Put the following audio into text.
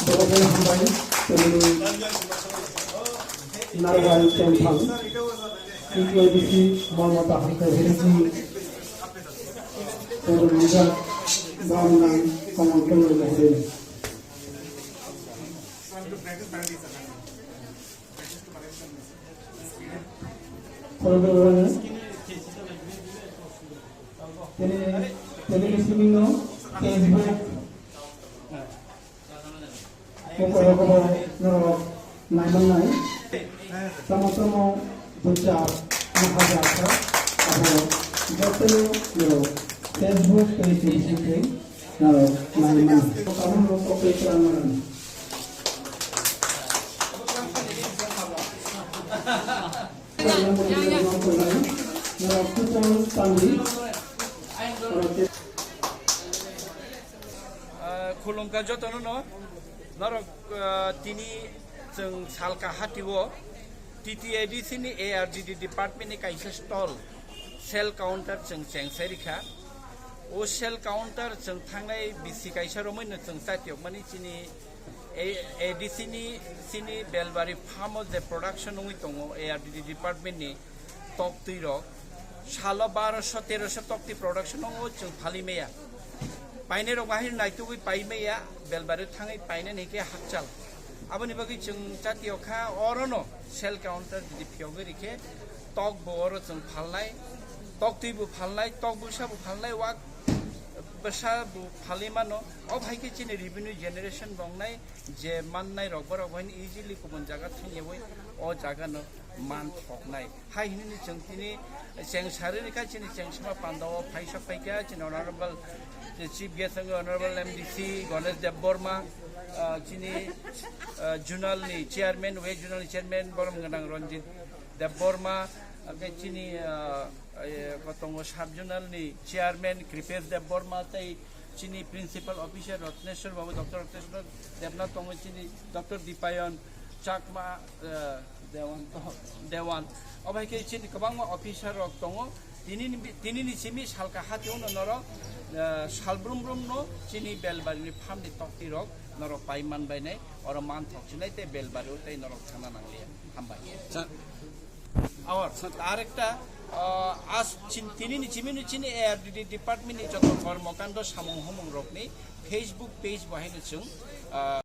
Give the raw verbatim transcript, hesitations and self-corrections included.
Jotono hambai, tini Narwai Chemphang, T T A D C Mamata Hangkai Hirji, Toro Nijak, Bamnang, Komon Kemur Lahiri. Tini, tini sini no, Facebook, Buko rokobo norok naimannai. Tamo tamo buchar mahaja kha. Abo jotono norok Facebook page ni bisingtwi norok naimannai. Karon rok kok page rang manani. Ah, khulumkha jotono no. Norok, ah, tini chwng salka hatio T T A D C ni A R D D department ni kaisa stall, sale counter chwng chengsai rikha. O sale counter chwng thangnai bisi kaisa romwi no chwng chatiokmani chini A-, A D C ni, chini Belbari farm o je production wngwi tongo A R D D department ni toktwi rok, salo barosho terosho toktwi production wngo chwng phalwi maya. Painai rok bahai naitugwi pai maya, Belbari thangwi painani hinkhe hakchal. Aboni bagwi chwng chatio kha orono sale counter jodi phiyogwi rikhe tok bo oro chwng phalnai, toktwi bo phalnai, tok bwsa bo phalnai, wak bwsa bo phalwi mano. O hai khe chini revenue generation bo wngnai, je mannai rok borok bo haino easily kubun jaga thangyawi o jaga no man thoknai. Hai hinwi chwng tini cheng sari ni kha chini cheng sima panda o phai sok phai kha chini honorable chief guest wngwi honorable M D C Ganesh Debbarma, ah, chini, ah, zonal ni chairman, west zonal ni chairman borom gwnang Ranjit Debbarma, ah, khe chini, ah, eh, kotongo sub zonal ni chairman Kripesh Debbarma tei chini principal officer Ratneshwar Babu, Doctor Ratneshwar Debnath tongo, chini Doctor Dipayon Chakma, eh, Dewan to, Dewan. Obo hai khe chini kwbangma officer rok tongo. Tini ni bi-, tini ni simi salka hati uno norok, eh, sal brum brum no chini Belbari ni farm ni toktwi rok norok pai man bai nai, oro man thok sinai tei Belbari o tei norok thangna nang liya. Hambai. Sir. Or, sir, arekta, ah, as chin-, tini ni chimi ni chini A R D D department ni joto kormokando samung humung rok ni Facebook page bo haino chwng, ah,